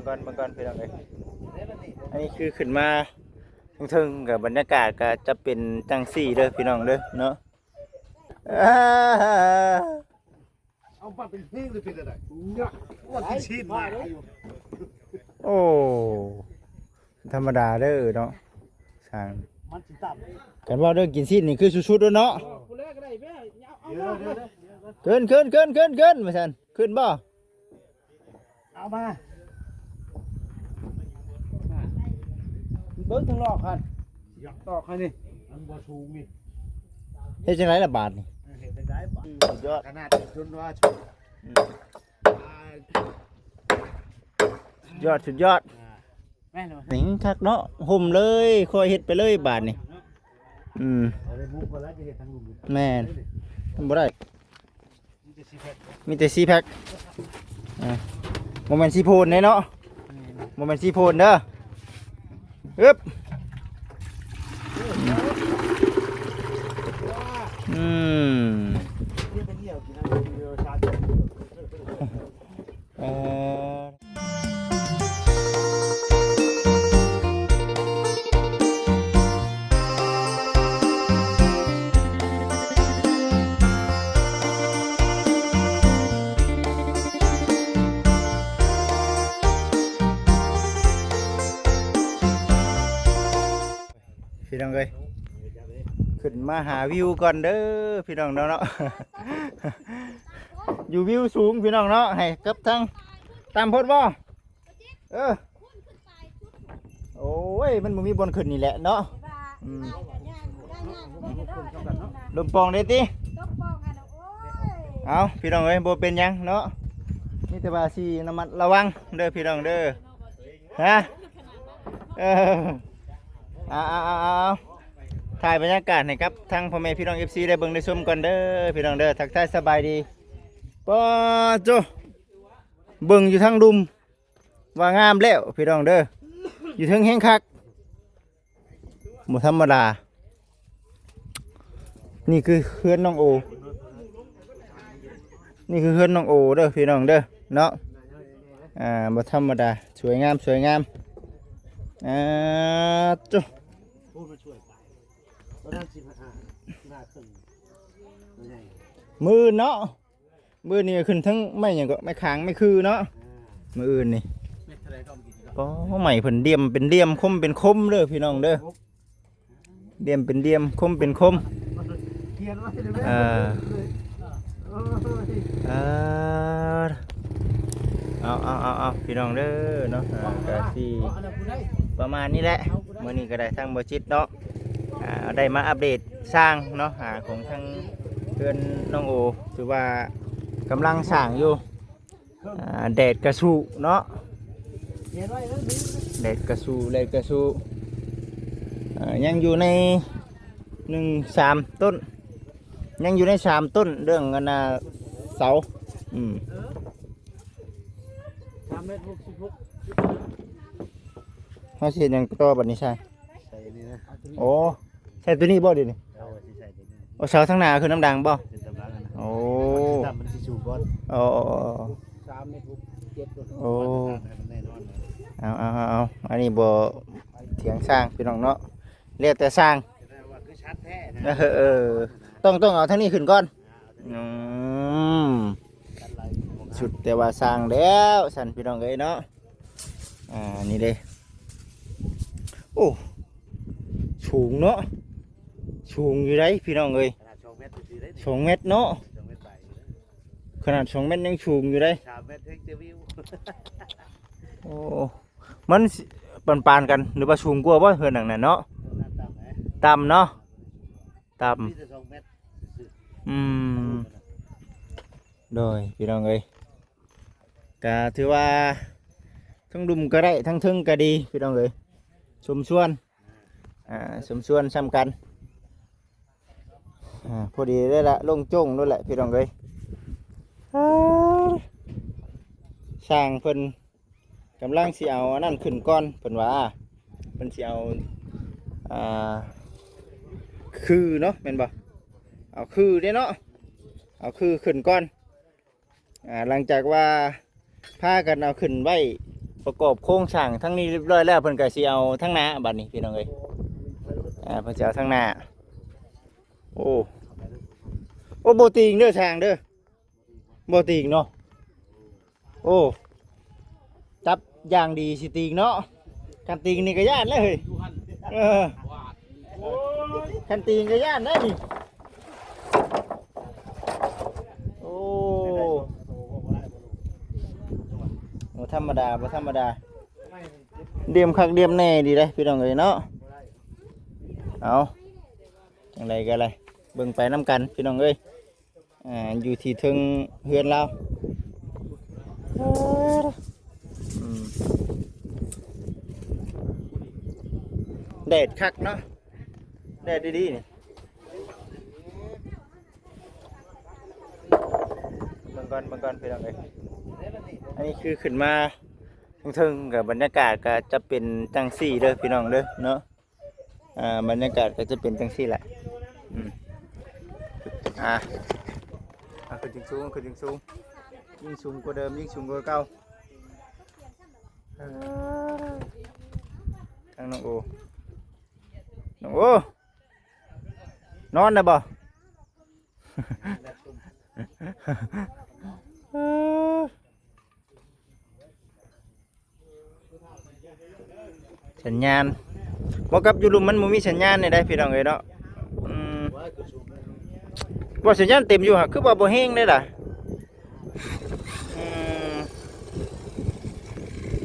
ກ່ອນ ເບິ່ງກ່ອນພີ່ນ້ອງເອີຍ. ອັນນີ້ຄືຂຶ້ນມາເທິງໆ ກໍບັນຍາກາດກໍຈະເປັນຈັ່ງຊີ້ເດີພີ່ນ້ອງເດີເນາະ. ເອົາມາເປັນເພງເລີຍ ເປັນຈັ່ງໃດ? ວ່າກິນຊີ້ນມາຢູ່. ໂອ້ ທຳມະດາເດີເນາະ ຊ່າງ. ມັນຊິຕຳ ຄັນເວົ້າເລື່ອງກິນຊີ້ນນີ້ຄືສຸດໆແລ້ວເນາະ. ເອີ ເດີໆໆ ຂຶ້ນໆໆໆ ວ່າຊັ້ນ. ຂຶ້ນບໍ່? ເອົາມາ ເບິ່ງທາງນອກຫັ້ນ ຕອກໃຫ້ນີ້ ມັນບໍ່ສູງນີ້. ເຮັດຈັ່ງໃດລະບາດນີ້? ເຮັດຈັ່ງໃດບາດ? ສຸດຍອດ ຂະໜາດຈົນວ່າ ອືມ ສຸດຍອດ ສຸດຍອດ. ອ່າ ແມ່ນແລ້ວ ນີ້ຄັກເນາະ ຮົ່ມເລີຍ ຄ່ອຍເຮັດໄປເລີຍບາດນີ້. ອືມ ເອົາໄດ້ບຸກກໍແລ້ວ ຈະເຮັດທາງລຸ່ມ. ແມ່ນ ມັນບໍ່ໄດ້ ມີແຕ່ສີ່ແພັກ ມີແຕ່ສີ່ແພັກ. ອ່າ ບໍ່ແມ່ນສີ່ໂພນເດ້ເນາະ. ແມ່ນ ບໍ່ແມ່ນສີ່ໂພນເດີ. ອຶບ ອືມ ເອີ ພີ່ນ້ອງເອີຍ ຂຶ້ນມາຫາວິວກ່ອນເດີພີ່ນ້ອງເນາະ. ຢູ່ວິວສູງພີ່ນ້ອງເນາະ ໃຫ້ກັບທາງ ຕ່ຳໂພດບໍ່? ເອີ ໂອ້ຍ ມັນບໍ່ມີບ່ອນຂຶ້ນນີ້ແຫຼະເນາະ. ອືມ ລົມປ່ອງເດ້ຕິ. ເອົາ ພີ່ນ້ອງເອີຍ ບໍ່ເປັນຫຍັງເນາະ ມີແຕ່ວ່າຊິລະມັດລະວັງເດີພີ່ນ້ອງເດີ. ຮະ ເອີ ເອົາໆໆ ຖ່າຍບັນຍາກາດໃຫ້ກັບທາງພໍ່ແມ່ພີ່ນ້ອງ ເອັຟຊີ ໄດ້ເບິ່ງໄດ້ຊົມກ່ອນເດີພີ່ນ້ອງເດີ. ທັກທາຍສະບາຍດີ. ປາໂຈ ເບິ່ງຢູ່ທາງລຸ່ມວ່າງາມແລ້ວພີ່ນ້ອງເດີ ຢູ່ເທິງແຮງຄັກ. ບໍ່ທຳມະດາ. ນີ້ຄືເຮືອນນ້ອງໂອ ນີ້ຄືເຮືອນນ້ອງໂອເດີພີ່ນ້ອງເດີເນາະ. ອ່າ ບໍ່ທຳມະດາ ສວຍງາມ ສວຍງາມ. ອ່າ ໂຕ ມື້ອື່ນເນາະ. ມື້ນີ້ກໍຂຶ້ນເທິງໄມ້ຫຍັງເກາະ ໄມ້ຂາງ ໄມ້ຄືເນາະ. ອ່າ ມື້ອື່ນນີ້ ເມັດເທົ່າໃດກໍເອົາມາກິນ. ໂອ້ ໄມ້ເພິ່ນດ່ຽມເປັນດ່ຽມ ຄົມເປັນຄົມເດີພີ່ນ້ອງເດີ ດ່ຽມເປັນດ່ຽມ ຄົມເປັນຄົມ. ຂຽນໄວ້ເລີຍ ເອີ ເອີ ເອົາ ເອົາ ເອົາ ເອົາ ພີ່ນ້ອງເດີເນາະ. ອ່າ ກໍຊິປະມານນີ້ແຫຼະ ມື້ນີ້ກໍໄດ້ທາງບໍ່ຈິດເນາະ. ອ່າ ໄດ້ມາອັບເດດຊ່າງເນາະ ອ່າ ຂອງທາງເຮືອນນ້ອງໂອ ຖືວ່າກຳລັງສ້າງຢູ່. ອ່າ ແດດກະສູ້ເນາະ ແດດກະສູ້ ແດດກະສູ້. ອ່າ ຍັງຢູ່ໃນໜຶ່ງສາມຕົ້ນ ຍັງຢູ່ໃນສາມຕົ້ນ ເລື່ອງອັນນ່າເສົາ. ອືມ ສາມແມັດຫົກສິບຫົກ. ເຮົາຊິເຮັດຫຍັງຕໍ່ບັດນີ້ຊະ? ໃສ່ນີ້ນະ. ໂອ້ ໃສ່ຕົວນີ້ບໍ່ດຽວນີ້? ເອົາ ຊິໃສ່ຕົວນີ້. ໂອ້ ເສົາທາງໜ້າຄືນຳດັງບໍ່? ຄືນຳດັງນະ. ໂອ້ ມັນຊິຕ່ຳ ມັນຊິສູງກ່ອນ. ໂອ້ ໂອ້ ໂອ້ ໂອ້ ສາມແມັດຫົກສິບເຈັດ. ໂອ້ ໃຫ້ມັນແນ່ນອນນະ. ເອົາ ເອົາ ເອົາ ເອົາ ອັນນີ້ບໍ່ຖຽງຊ່າງ ພີ່ນ້ອງເນາະ ແລ້ວແຕ່ຊ່າງ. ແຕ່ວ່າຄືຊັດແທ້ນະ. ເອີ ເອີ ຕ້ອງ ຕ້ອງເອົາທາງນີ້ຂຶ້ນກ່ອນ. ອ່າ ອືມ ສຸດແຕ່ວ່າສ້າງແລ້ວຊັ້ນ ພີ່ນ້ອງເອີຍເນາະ. ອ່າ ນີ້ເດ້. ໂອ້ ສູງເນາະ ສູງຢູ່ໃດ໋ ພີ່ນ້ອງເອີຍ. ຂະໜາດສອງແມັດຊື່ໆເດ້ ສອງແມັດເນາະ. ສອງແມັດປາຍຢູ່ເດ້. ຂະໜາດສອງແມັດຍັງສູງຢູ່ໃດ໋ ສາມແມັດເທິງຈະວິວ. ໂອ້ ມັນຊິປານໆກັນ ຫຼືວ່າສູງກວ່າບໍ່ ເຮືອນຫຼັງນັ້ນເນາະ? ຕ່ຳເນາະ ຕ່ຳ ມີແຕ່ສອງແມັດຊື່ໆ. ອືມ ໂດຍ ພີ່ນ້ອງເອີຍ ກະຖືວ່າທັງລຸ່ມກະໄດ້ ທັງເທິງກະດີ ພີ່ນ້ອງເອີຍ ສົມສ່ວນ. ອ່າ ສົມສ່ວນສ່ຳກັນ. ອ່າ ພໍດີເລີຍລະ ໂລ່ງໂຈ້ງໂລດແຫຼະ ພີ່ນ້ອງເອີຍ. ອ່າ ຊ່າງເພິ່ນກຳລັງຊິເອົາອັນນັ້ນຂຶ້ນກ່ອນ ເພິ່ນວ່າ ເພິ່ນຊິເອົາ ອ່າ ຄືເນາະ ແມ່ນບໍ່? ເອົາຄືເດ້ເນາະ ເອົາຄືຂຶ້ນກ່ອນ. ອ່າ ຫຼັງຈາກວ່າພາກັນເອົາຂຶ້ນໄວ້ ປະກອບໂຄງສ້າງທາງນີ້ຮຽບຮ້ອຍແລ້ວ ເພິ່ນກໍຊິເອົາທາງໜ້າບັດນີ້ພີ່ນ້ອງເອີຍ. ອ່າ ເພິ່ນຊິເອົາທາງໜ້າ. ໂອ້ ໂອ້ ບໍ່ຕີງເດີຊ່າງເດີ ບໍ່ຕີງເນາະ. ໂອ້ ຈັບຢ່າງດີຊິຕີງເນາະ. ຄັນຕີງນີ້ກໍຢ້ານແລ້ວເຮີ້ຍ. ເອີ ຄັນຕີງກໍຢ້ານແລ້ວນີ້. ໂອ້ ບໍ່ທຳມະດາ ບໍ່ທຳມະດາ. ດຽມຄັກດຽມແນ່ດີເດ້ພີ່ນ້ອງເອີຍເນາະ. ເອົາ ຈັ່ງໃດກໍໄດ້ ເບິ່ງໄປນຳກັນພີ່ນ້ອງເອີຍ. ອ່າ ຢູ່ທີ່ເທິງເຮືອນລາວ. ອືມ ແດດຄັກເນາະ ແດດດີໆນີ້. ເບິ່ງກ່ອນ ເບິ່ງກ່ອນພີ່ນ້ອງເອີຍ. ອັນນີ້ຄືຂຶ້ນມາເທິງໆ ກໍບັນຍາກາດກໍຈະເປັນຈັ່ງຊີ້ເດີພີ່ນ້ອງເດີເນາະ. ອ່າ ບັນຍາກາດກໍຈະເປັນຈັ່ງຊີ້ແຫຼະ. ອືມ ອ່າ ເອົາຂຶ້ນສູງໆ ຂຶ້ນສູງໆ ຍິ່ງສູງກວ່າເດີມ ຍິ່ງສູງກວ່າເກົ່າ. ເອີ ທາງນ້ອງໂອ ນ້ອງໂອ ນອນໄດ້ບໍ່? ເອີ ສັນຍານ ບໍ່ ກັບຢູ່ລຸ່ມມັນບໍ່ມີສັນຍານນີ້ໄດ໋ພີ່ນ້ອງເອີຍເນາະ. ອືມ ວ່າສັນຍານເຕັມຢູ່ຫາ ຄືວ່າບໍ່ແຮງເດ້ລະ. ອືມ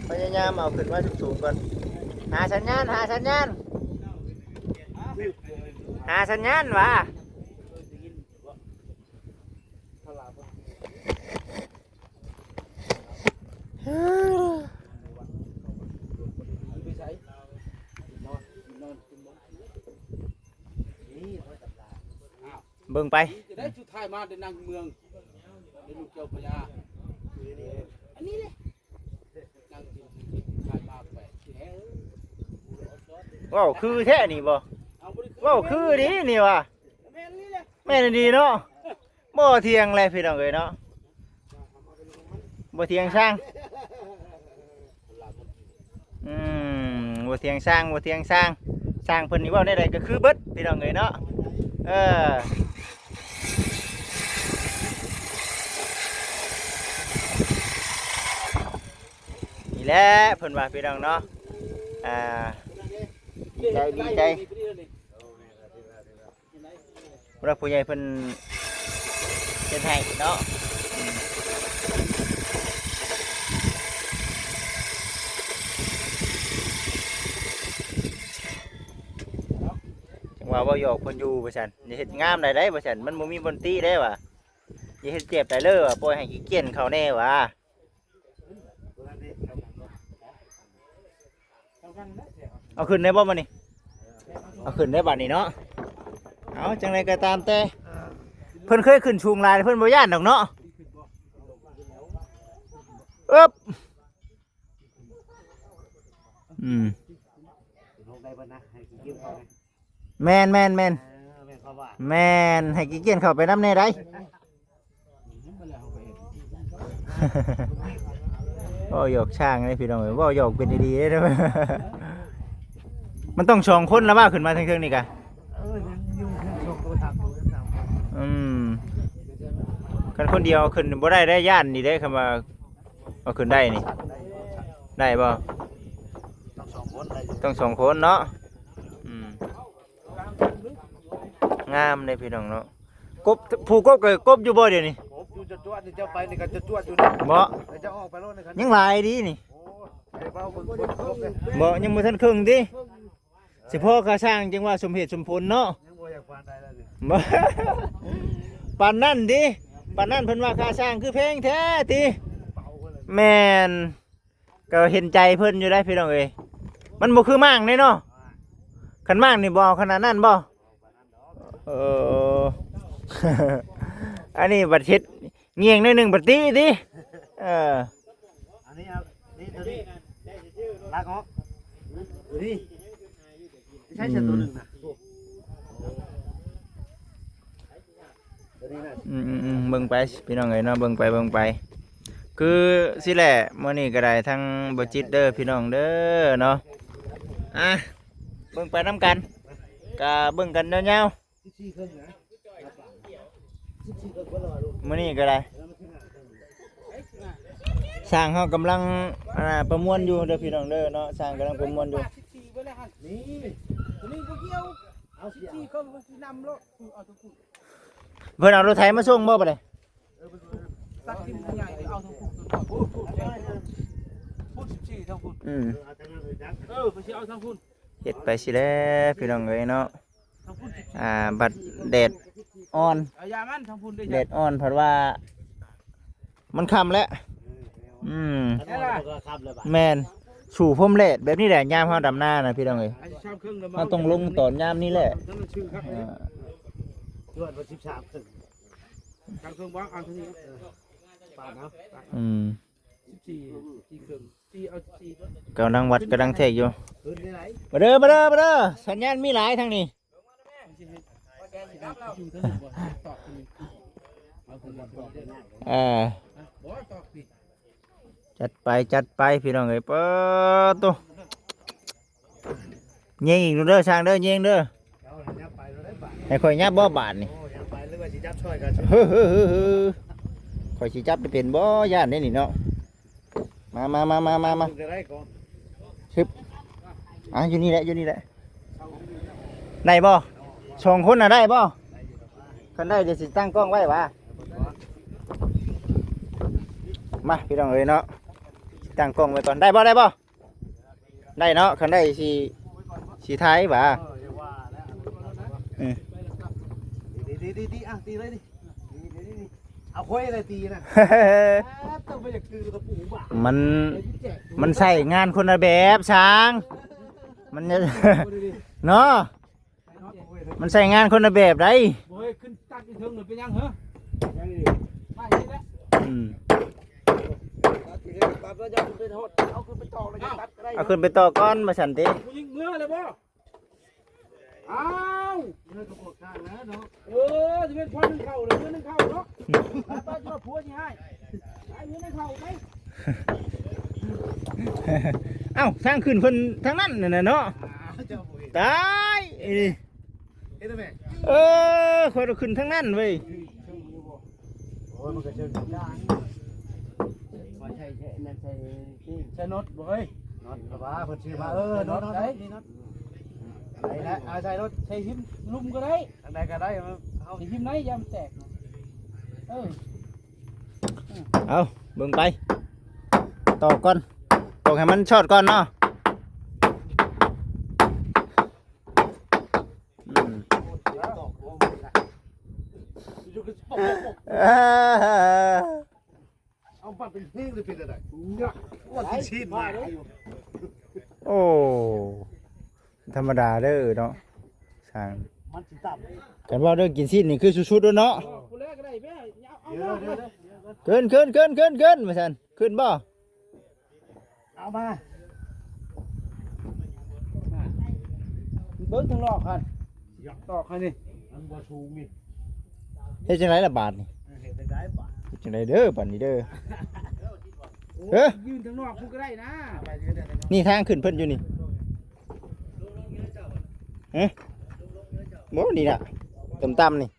ພະຍາຍາມເອົາຂຶ້ນມາສູງໆກ່ອນ. ຫາສັນຍານ ຫາສັນຍານ ຫາສັນຍານຫວາ. ເບິ່ງໄປ ໄດ້ສຸດທ້າຍມາໄດ້ນັ່ງເມືອງ ໄດ້ລູກເຈົ້າພະຍາ ອັນນີ້ເດ້ ນັ່ງກິນ ສຸດທ້າຍມາແປກແທ້. ເວົ້າຄືແທ້ນີ້ບໍ່? ເວົ້າຄືດີນີ້ຫວາ. ແມ່ນອີ່ຫຼີເນາະ ບໍ່ຖຽງແຫຼະພີ່ນ້ອງເອີຍເນາະ ບໍ່ຖຽງຊ່າງ. ອືມ ບໍ່ຖຽງຊ່າງ ບໍ່ຖຽງຊ່າງ ຊ່າງເພິ່ນນີ້ເວົ້າແນວໃດກໍຄືເບິດພີ່ນ້ອງເອີຍເນາະ. ເອີ ນີ້ແຫຼະເພິ່ນວ່າພີ່ນ້ອງເນາະ. ອ່າ ດີໃຈ ດີໃຈ. ຜູ້ຫຼັກຜູ້ໃຫຍ່ເພິ່ນເຮັດໃຫ້ເນາະ. ອືມ ຈັ່ງວ່າເວົ້າຫຍອກເພິ່ນຢູ່ວ່າຊັ້ນ ຢ່າເຮັດງາມໄດ້ໄດ໋ວ່າຊັ້ນ ມັນບໍ່ມີບ່ອນຕິໄດ້ວ່າ ຢ່າເຮັດເຈັບໄດ້ເລີວ່າ ປ່ອຍໃຫ້ຂີ້ກ້ຽນເຂົາແດ່ວ່າ. ເອົາຂຶ້ນໄດ້ບໍ່ບັດນີ້? ເອົາຂຶ້ນໄດ້ບັດນີ້ເນາະ. ເອົາ ຈັ່ງໃດກໍຕາມແຕ່ ເພິ່ນເຄີຍຂຶ້ນສູງຫຼາຍ ເພິ່ນບໍ່ຢ້ານດອກເນາະ. ເອີບ ອືມ ແມ່ນໆໆ ແມ່ນ ໃຫ້ຂີ້ກ້ຽນເຂົ້າໄປນຳແດ່ໄດ໋. ເວົ້າຫຍອກຊ່າງເດ້ພີ່ນ້ອງເອີຍ ເວົ້າຫຍອກເປັນດີໆເດ້. ມັນຕ້ອງສອງຄົນລະວ່າ ຂຶ້ນມາເທິງໆນີ້ກະ. ເອີ ຍັງຢູ່ສອງໂຕສາມໂຕ ສາມຄົນ. ອືມ ຄັນຄົນດຽວຂຶ້ນບໍ່ໄດ້ໄດ໋ ຢ້ານນີ້ເດ້ ຄັນວ່າ ເອົາຂຶ້ນໄດ້ນີ້ ໄດ້ບໍ່? ຕ້ອງສອງຄົນ ຕ້ອງສອງຄົນເນາະ. ອືມ ງາມເດ້ພີ່ນ້ອງເນາະ. ກົບ ຜູ້ກົບກໍກົບຢູ່ບໍ່ດຽວນີ້? ກົບຢູ່ ຈະຈວດນີ້ ເຈົ້າໄປນີ້ກໍຈະຈວດຢູ່ນີ້. ບໍ່ ແຕ່ເຈົ້າອອກໄປໂລດນີ້ ຍັງຫຼາຍດີນີ້. ໂອ້ ໄປເວົ້າເບິ່ງຄົນກົບເດ້. ບໍ່ ຍັງບໍ່ທັນເຄິ່ງຕິ. ສະເພາະຄ່າຊ່າງ ຈັ່ງວ່າສົມເຫດສົມຜົນເນາະ. ຍັງບໍ່ຢາກປານໃດແລ້ວນີ້. ປານນັ້ນຕິ ປານນັ້ນເພິ່ນວ່າຄ່າຊ່າງຄືແພງແທ້ຕິ. ແມ່ນ ກໍເຫັນໃຈເພິ່ນຢູ່ໄດ໋ພີ່ນ້ອງເອີຍ ມັນບໍ່ຄືມ້າງເດ້ເນາະ. ຄັນມ້າງນີ້ບໍ່ເອົາຂະໜາດນັ້ນບໍ່? ເອີ ອັນນີ້ບັດເຮັດ ແຍງໜ້ອຍໜຶ່ງປະຕິຕິ. ເອີ ອັນນີ້ເອົາ ນີ້ ຕົວນີ້ ລາກອອກ ນີ້ ໃຊ້ເສືອຕົວໜຶ່ງນະ ຕົວນີ້ນະ. ອືມໆໆ ເບິ່ງໄປພີ່ນ້ອງເອີຍເນາະ ເບິ່ງໄປ ເບິ່ງໄປ. ຄືຊີ້ແຫຼະ ມື້ນີ້ກໍໄດ້ທັງບໍ່ຈິດເດີພີ່ນ້ອງເດີເນາະ. ອ່ະ ເບິ່ງໄປນຳກັນ ກະເບິ່ງກັນຍາວໆ. ມື້ນີ້ກໍໄດ້ ຊ່າງເຮົາກຳລັງ ອ່າ ປະມວນຢູ່ເດີພີ່ນ້ອງເດີເນາະ. ຊ່າງກຳລັງປະມວນຢູ່ ນີ້ ໂຕນີ້ບໍ່ກ່ຽວ ເອົາສິບສີ່ ເຂົາຊິນຳໂລດ ເອົາຕົວພຸ້ນ ເພິ່ນເອົາລົດໄຖມາສົ່ງບໍ່ບັດນີ້? ຕັດຖິ້ມໃຫຍ່ ເອົາທັງພຸ້ນ ພຸ້ນ ພຸ້ນ ພຸ້ນ ສິບສີ່ ທັງພຸ້ນ ອືມ ເອີ ເພິ່ນຊິເອົາທັງພຸ້ນ ເຮັດໄປຊີ້ແຫຼະພີ່ນ້ອງເອີຍເນາະ. ອ່າ ບັດແດດອ່ອນ ເອົາຢາມັນທັງພຸ້ນເດ້ ແດດອ່ອນ ເພາະວ່າມັນຄ່ຳແລ້ວ ອືມ ແມ່ນ ສູ້ພົມແດດແບບນີ້ແຫຼະ ຍາມເຮົາດຳນານະພີ່ນ້ອງເອີຍ ເຮົາຕ້ອງລົງຕອນຍາມນີ້ແຫຼະ ເອີ ຈວດວ່າສິບສາມເຄິ່ງ ສາມເຄິ່ງບໍ່ ເອົາເທົ່ານີ້ ປາດເນາະ ອືມ ສິບສີ່ ສີ່ເຄິ່ງ ສີ່ ເອົາສິບສີ່ ກຳລັງວັດກຳລັງແທກຢູ່ ຂຶ້ນໄດ້ຫຼາຍ ມາເດີ ມາເດີ ມາເດີ ສັນຍານມີຫຼາຍທາງນີ້ ເອີ ຈັດໄປ ຈັດໄປ ພີ່ນ້ອງເອີຍ ປາດໂຕ ຍິງອີກເດີ ຊ່າງເດີ ຍິງເດີ ເຈົ້າໃຫ້ຍັບໄປແລ້ວໄດ້ບາດ ໃຫ້ຂ້ອຍຍັບບໍ່ບາດນີ້ ໂອ້ ຍັບໄປ ຫຼືວ່າຊິຈັບຊ່ອຍກັນ ເຮີ ເຮີ ເຮີ ເຮີ ຂ້ອຍຊິຈັບໄດ້ເປັນບໍ່ ຢ້ານເດ້ນີ້ເນາະ. ມາ ມາ ມາ ມາ ມາ ມາ ຂຶ້ນກໍໄດ້ກ່ອນ ຊຶບ ອ່ະ ຢູ່ນີ້ແຫຼະ ຢູ່ນີ້ແຫຼະ ໄດ້ບໍ່? ສອງຄົນນະໄດ້ບໍ່? ຄັນໄດ້ດຽວຊິຕັ້ງກ້ອງໄວ້ຫວາ ມາ ພີ່ນ້ອງເອີຍເນາະ ຕັ້ງກ້ອງໄວ້ກ່ອນ ໄດ້ບໍ່? ໄດ້ບໍ່? ໄດ້ເນາະ ຄັນໄດ້ຊິ ຊິຖ່າຍຫວາ ເອີ ຢ່າວ່າແລ້ວ ອືມ ດີໆໆໆ ອ່ະ ຕີເລີຍນີ້ ເອົາຂ້ອຍລະຕີນະ ຕ້ອງໄປຢາກຖືຕະປູບາດ ມັນ ມັນໃຊ້ງານຄົນລະແບບຊ່າງ ມັນ ເນາະ ມັນໃຊ້ງານຄົນລະແບບໃດ ບໍ່ໃຫ້ຂຶ້ນຕັດອີເທິງເລີຍ ເປັນຫຍັງເຮີ ໄປນີ້ແຫຼະ ອືມ ຕັດອີເທິງ ຕັດແລ້ວຢ່າຂຶ້ນໄປຮອດ ເອົາຂຶ້ນໄປຕອກແລ້ວ ເອົາ ຕັດກໍໄດ້ ເອົາຂຶ້ນໄປຕອກກ່ອນວ່າຊັ້ນຕິ ຜູ້ຍິງເມືອແລ້ວບໍ່? ອ້າວ ເດີນກໍພວກຊ່າງແລ້ວເນາະ ເອີ ຊິເປັນພໍ່ໜຶ່ງເຂົ້າ ເຮືອໜຶ່ງເຂົ້າເນາະ ໄປ ໄປ ຊິວ່າຜົວຊິໃຫ້ ໄປ ເຮືອໜຶ່ງເຂົ້າໄປ ເອົ້າ ທາງຂຶ້ນເພິ່ນທາງນັ້ນນັ້ນນະເນາະ ຕາຍ ເອີ ເຮັດໄດ້ແມ່ ເອີ ຂ້ອຍຕ້ອງຂຶ້ນທາງນັ້ນເວີຍ ໂອ້ຍ ມັນກໍເຊີງກັນ ວ່າໃສ່ ໃສ່ນັ້ນ ໃສ່ ໃສ່ນັອດບໍ່ເຮີ້ຍ ນັອດລະວ່າເພິ່ນຊື້ມາ ເອີ ນັອດ ນັອດ ໄດ້ ນີ້ນັອດ ໄດ້ແລ້ວ ເອົາໃສ່ລົດ ໃສ່ຫິມລຸ່ມກໍໄດ້ ທາງໃດກໍໄດ້ ເຮົາ ໃສ່ຫິມໃນ ຢ້ານມັນແຕກ ເອີ ເອົາ ເບິ່ງໄປ ຕອກກ່ອນ ຕອກໃຫ້ມັນຊອດກ່ອນເນາະ ອືມ ເອີ ເອົາບັດເປັນເພງເລີຍ ເປັນຈັ່ງໃດ ວ່າຊິຊີ້ນມາ ໂອ້ ທຳມະດາເດີເນາະ ຊ່າງ ມັນຊິຕຳ ຄັນວ່າເລື່ອງກິນຊີ້ນນີ້ຄືສຸດໆແລ້ວເນາະ ເອີ ຜູ້ແລກກໍໄດ້ແມ່ ເອົາ ເອົາ ເດີ ເດີ ເດີ ເດີ ເດີ ຂຶ້ນ ຂຶ້ນ ຂຶ້ນ ຂຶ້ນ ຂຶ້ນ ວ່າຊັ້ນ ຂຶ້ນບໍ່? ເອົາມາ ເບິ່ງທາງນອກຫັ້ນ ຕອກໃຫ້ນີ້ ມັນບໍ່ສູງນີ້ ເຮັດຈັ່ງໃດລະບາດນີ້ ເຮັດຈັ່ງໃດບາດ ເຮັດຈັ່ງໃດເດີບາດນີ້ເດີ ໂອ້ຍ ເອີ ຢືນທາງນອກພຸ້ນກໍໄດ້ນະ ນີ້ທາງຂຶ້ນເພິ່ນຢູ່ນີ້ ຮະ ບໍ່ ນີ້ນະ ຕ່ຳໆນີ້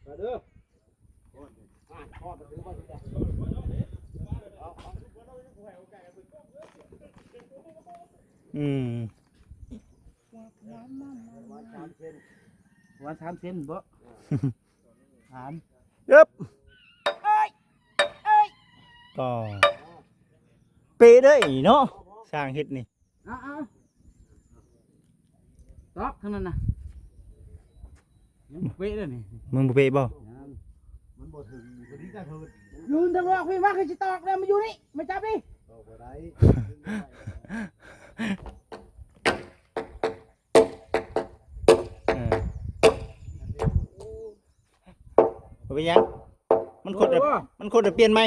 ອືມ ປະມານສາມເຊັນ ປະມານສາມເຊັນບໍ່? ຖາມ ເອີບ ກໍເປະເດ້ເນາະ ຊ່າງເຮັດນີ້ ເອົາ ເອົາ ຕອກທາງນັ້ນນະ ຍັງບໍ່ເປະເດ້ນີ້ ມຶງບໍ່ເປະບໍ່? ຍັງ ມັນບໍ່ເຖິງ ພໍດີກະເທີດ ຢືນທາງນອກພີ້ມາ ຄືຊິຕອກແລ້ວ ມາຢູ່ນີ້ ມາຈັບນີ້ ຕອກບໍ່ໄດ້ ເອີ ບໍ່ເປັນຫຍັງ ມັນຄົດ ໂອ້ຍ ມັນຄົດ ປ່ຽນໃໝ່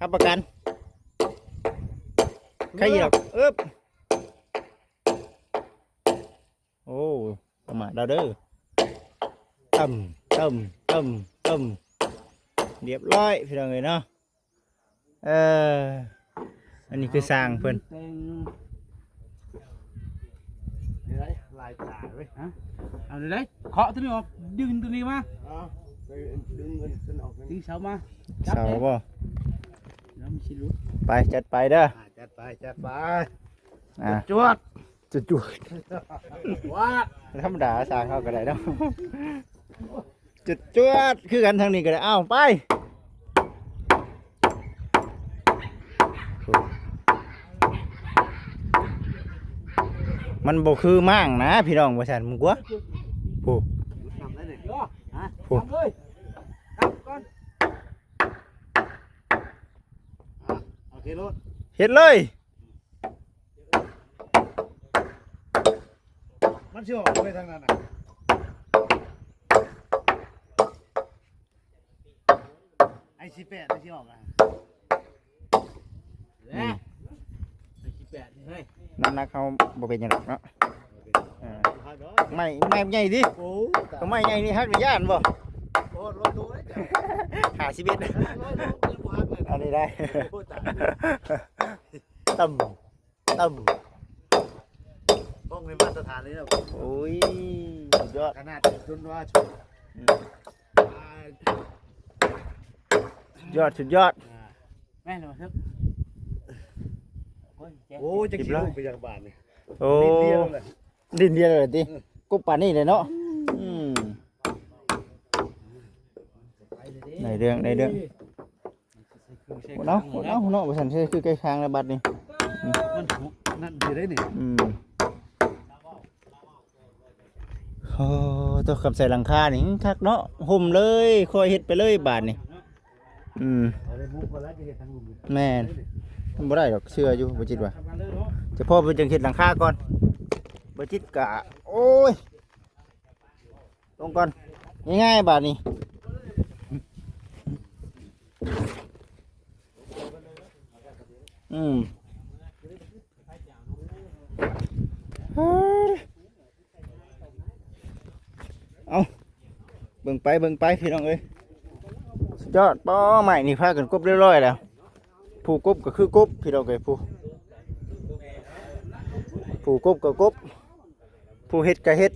ຮັບປະກັນ ໃຄຢູ່ດອກ ເອີບ ໂອ້ ປະມາດລາວເດີ ຕຶ້ມ ຕຶ້ມ ຕຶ້ມ ຕຶ້ມ ລຽບຮ້ອຍ ພີ່ນ້ອງເອີຍເນາະ. ເອີ ອັນນີ້ຄືຊ່າງເພິ່ນ ແຕ່ງ ເດີ ລາຍຕາເວີຍ ຮະ ເອົາເດີ ເຄາະຕົວນີ້ອອກ ດຶງຕົວນີ້ມາ ເອົາ ໄປດຶງເງິນຂຶ້ນອອກ ດຶງເສົາມາ ຈັບເສົາເດ້ ບໍ່ ແລ້ວມັນຊິຫຼຸດ ໄປ ຈັດໄປເດີ ອ່າ ຈັດໄປ ຈັດໄປ ອ່າ ຈວດ ຈວດ ຈວດ ວາດ ທຳມະດາ ຊ່າງເຮົາກໍໄດ້ເນາະ ຈວດ ຈວດ ຄືກັນທາງນີ້ກໍໄດ້ ເອົ້າ ໄປ ມັນບໍ່ຄືມ້າງນະພີ່ນ້ອງ ວ່າຊັ້ນ ມຶງກວ່າ ໂອ້ ໂອ້ ເຮັດເລີຍ ມັນຊິອອກໄປທາງນັ້ນນະ ໄອ້ສິບແປດມັນຊິອອກນະ ອືມ ໄອ້ສິບແປດນີ້ເຮີ້ຍ ນ້ຳໜັກເຮົາບໍ່ເປັນຫຍັງດອກເນາະ ເອີ ໄມ້ ໄມ້ໃຫຍ່ຕິ ໂອ້ ກໍໄມ້ໃຫຍ່ນີ້ຫັກນີ້ຢ້ານບໍ່ ໂອ້ ຮ້ອຍໂລເດ້ ຫ້າສິບເອັດ ຮ້ອຍໂລຍັງບໍ່ຫັກເລີຍ ອັນນີ້ໄດ້ ໂອ້ ຕາຍ ຕຳ ເອີ ກ້ອງໃນມາດຕະຖານເລີຍເນາະ ໂອ້ຍ ສຸດຍອດ ຂະໜາດຈົນວ່າ ອືມ ສຸດຍອດ ສຸດຍອດ ອ່າ ແມ່ນແລ້ວເຖິກ ໂອ້ຍ ຈັກຊິລົງໄປຫຍັງບາດນີ້ ໂອ້ ດິນດຽວແຫຼະ ດິນດຽວແຫຼະຕິ ເອີ ກົບປານນີ້ແຫຼະເນາະ ອືມ ໄດ້ເລື່ອງ ໄດ້ເລື່ອງ. ເອົາ ເອົາເນາະ ວ່າຊັ້ນ ຄືໃກ້ຄາງແລ້ວບັດນີ້ ມັນນັ້ນຊິໄດ້ນີ້ ອືມ ໂອ້ ໂຕ ຄຳໃສ່ຫຼັງຄານີ້ຄັກເນາະ ຮົ່ມເລີຍ ຄ່ອຍເຮັດໄປເລີຍບາດນີ້ ອືມ ແມ່ນ ມັນບໍ່ໄດ້ດອກ ເຊື່ອຢູ່ ບໍ່ຈິດວ່າ ຈະພໍເພິ່ນຈັ່ງເຮັດຫຼັງຄາກ່ອນ ບໍ່ຈິດກະ ໂອ້ຍ ລົງກ່ອນ ງ່າຍໆ ບາດນີ້ ອືມ ເອົາ ເບິ່ງໄປ ເບິ່ງໄປ ພີ່ນ້ອງເອີຍ ສຸດຍອດ ປ້ອ ໄມ້ນີ້ພາກັນກົບຮຽບຮ້ອຍແລ້ວ ຜູ້ກົບກໍຄືກົບ ພີ່ນ້ອງເອີຍ ຜູ້ ຜູ້ກົບກໍກົບ ຜູ້ເຮັດກໍເຮັດ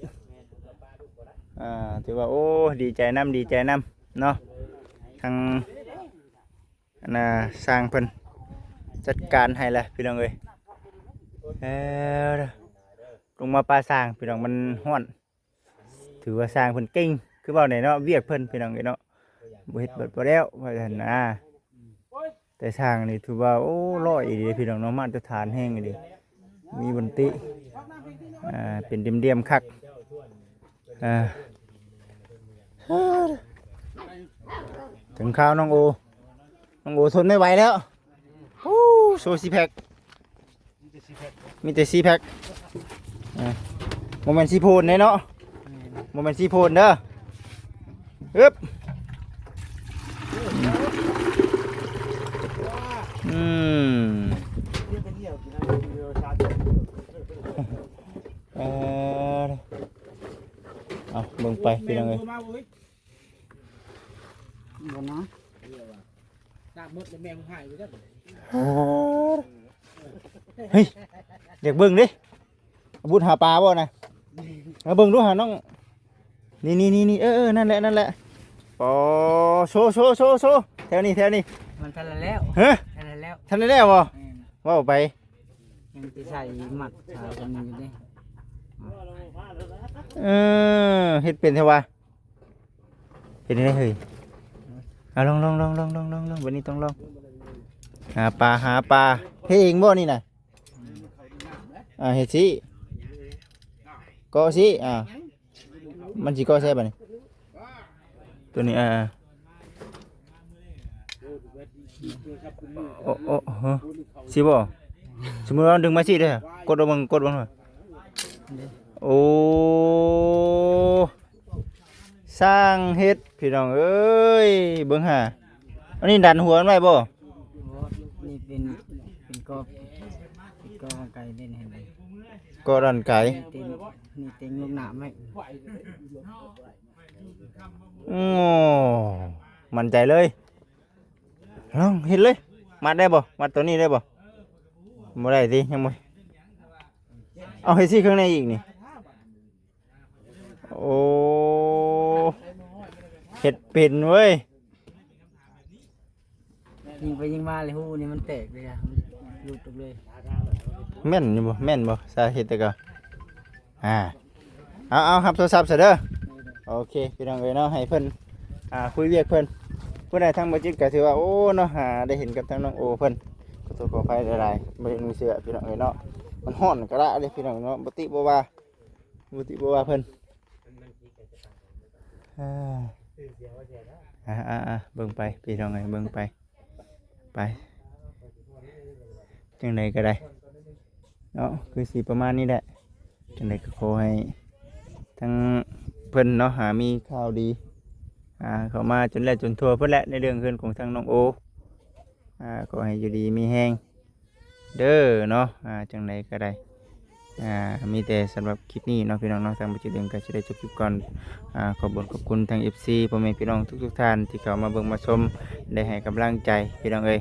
ອ່າ ຖືວ່າ ໂອ້ ດີໃຈນຳ ດີໃຈນຳເນາະ ທາງ ອັນນ່າ ຊ່າງເພິ່ນຈັດການໃຫ້ແລ້ວ ພີ່ນ້ອງເອີຍ ເອີ ລົງມາປາຊ່າງ ພີ່ນ້ອງ ມັນຮ້ອນ ຖືວ່າຊ່າງເພິ່ນເກັ່ງ ຄືເວົ້າແນ່ເນາະ ວຽກເພິ່ນ ພີ່ນ້ອງເອີຍເນາະ ບໍ່ເຮັດບໍ່ແລ້ວ ວ່າຊັ້ນນະ. ແຕ່ຊ່າງນີ້ຖືວ່າ ໂອ້ ຫຼໍ່ອີ່ຫຼີພີ່ນ້ອງເນາະ ມາດຕະຖານແຮງອີ່ຫຼີ ມີບ່ອນຕິ ອ່າ ເປັນຫຼ່ຽມໆຄັກ ອ່າ ເຖິງຄາວນ້ອງໂອ ນ້ອງໂອທົນໄມ່ໄຫວແລ້ວ ໂອ້ ໂຊຊິແພັກ ມີແຕ່ຊີແພັກ ອ່າ ບໍ່ແມ່ນຊີໂພນເດ້ເນາະ ແມ່ນ ບໍ່ແມ່ນຊີໂພນເດີ ອຶບ ອືມ ເອີ ເອົາ ເບິ່ງໄປພີ່ນ້ອງເອີຍ ບໍ່ນະ ນ້ຳໝົດແລ້ວແມ່ງຫາຍໄປຈັກ ເຮີ້ຍ ຢາກເບິ່ງເດ້ ອາວຸດຫາປາບໍ່ນະ ມາເບິ່ງດູຫານ້ອງ ນີ້ໆໆ ເອີໆ ນັ້ນແຫຼະ ນັ້ນແຫຼະ ປໍ ໂຊໆໆໆ ແຖວນີ້ ແຖວນີ້ ມັນທັນລະແລ້ວ ຮະ ທັນລະແລ້ວ ທັນລະແລ້ວບໍ່ ແມ່ນ ເວົ້າໄປ ຍັງຊິໃສ່ມັດສາຍກັນຢູ່ເດ້ ເອີ ເຮັດເປັນແທ້ວ່າ ເປັນໄດເຮີ້ຍ ເອົາ ລອງໆໆ ບາດນີ້ຕ້ອງລອງ ຫາປາ ຫາປາ ເຮັດເອງບໍ່ນີ້ນະ ອ່າ ເຮັດຊິ ເກາະຊິ ອ່າ ມັນຊິເກາະໃສ່ບາດນີ້ ໂຕນີ້ ອ່າ ໂອ້ ໂອ້ ຮະ ຊິບໍ່ ສົມມຸດວ່າດຶງມາຊິເດີ ກົດເບິ່ງ ກົດເບິ່ງ ໂອ້ ຊ່າງເຮັດພີ່ນ້ອງເອີຍ ເບິ່ງຫາ ອັນນີ້ດັນຫົວມັນໄວ້ບໍ່ ນີ້ເປັນ ເປັນກອ ເປັນກອການໄກເດ້ ກອດັນໄກ ນີ້ເຕັງ ນີ້ເຕັງລູກໜ້າໄວ້ ໂອ້ ໝັ້ນໃຈເລີຍ ລອງເຮັດເລີຍ ມັດໄດ້ບໍ່? ມັດໂຕນີ້ໄດ້ບໍ່? ບໍ່ໄດ້ຕິ ຍັງບໍ່ ເອົາເຮັດຊີ້ເຄື່ອງໃນອີກນີ້. ໂອ້ ເຮັດເປັນເວີຍ. ຍິງໄປຍິງມາເລີຍ ຮູນີ້ມັນແຕກເລີຍ ມັນຫຼຸດອອກເລີຍ. ແມ່ນຢູ່ບໍ່? ແມ່ນບໍ່? ສາເຫດແຕ່ເກົ່າ ອ່າ ເອົາ ເອົາ ຮັບໂທລະສັບຊະເດີ. ໂອເຄ ພີ່ນ້ອງເອີຍເນາະ ໃຫ້ເພິ່ນ ອ່າ ຄຸຍວຽກເພິ່ນ. ຜູ້ໃດທາງບໍ່ຈິດກໍຖືວ່າ ໂອ້ ເນາະ ຫາໄດ້ເຫັນກັບທາງນ້ອງໂອເພິ່ນ ຂໍໂທດຂໍອະໄພຫຼາຍໆ ບໍ່ເຫັນເສື້ອ ພີ່ນ້ອງເອີຍເນາະ. ມັນຮ້ອນກະລະເດ້ ພີ່ນ້ອງເນາະ ບໍ່ຕິບໍ່ວ່າ ບໍ່ຕິບໍ່ວ່າເພິ່ນ. ອ່າ ອ່າໆໆ ເບິ່ງໄປ ພີ່ນ້ອງເອີຍ ເບິ່ງໄປ ໄປ ຈັ່ງໃດກໍໄດ້ເນາະ ຄືຊິປະມານນີ້ແຫຼະ. ຈັ່ງໃດກໍຂໍໃຫ້ທັງເພິ່ນເນາະ ຫາມີຂ່າວດີ ອ່າ ເຂົ້າມາຈົນແລ້ວຈົນທົ່ວເພິ່ນແຫຼະ ໃນເລື່ອງເຮືອນຂອງທາງນ້ອງໂອ. ອ່າ ຂໍໃຫ້ຢູ່ດີມີແຮງເດີເນາະ. ອ່າ ຈັ່ງໃດກໍໄດ້ ອ່າ ມີແຕ່ສຳລັບຄລິບນີ້ເນາະ ພີ່ນ້ອງເນາະ ທາງບໍ່ຈິດເອງກໍຊິໄດ້ຈົບຄລິບກ່ອນ. ອ່າ ຂອບຄຸນຂອບຄຸນທາງເອັຟຊີ ພໍ່ແມ່ພີ່ນ້ອງທຸກໆທ່ານທີ່ເຂົ້າມາເບິ່ງມາຊົມ ໄດ້ໃຫ້ກຳລັງໃຈ ພີ່ນ້ອງເອີຍ.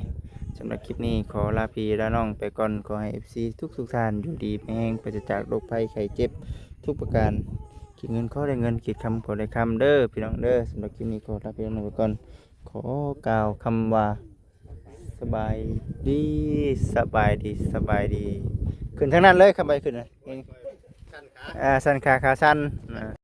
ສຳລັບຄລິບນີ້ຂໍລາພີ່ລານ້ອງໄປກ່ອນ. ຂໍໃຫ້ເອັຟຊີທຸກໆທ່ານຢູ່ດີມີແຮງ ປາສຈາກໂລກໄພໄຂ້ເຈັບທຸກປະການ. ຄິດເງິນຂໍໄດ້ເງິນ ຄິດຄຳຂໍໄດ້ຄຳເດີ ພີ່ນ້ອງເດີ. ສຳລັບຄລິບນີ້ຂໍລາພີ່ລານ້ອງໄປກ່ອນ. ຂໍກ່າວຄຳວ່າ ສະບາຍດີ ສະບາຍດີ ສະບາຍດີ. ຂຶ້ນທາງນັ້ນເລີຍ ຄຳໃບຂຶ້ນນະ ອ່າ ສັ່ນຂາ ຂາສັ່ນ.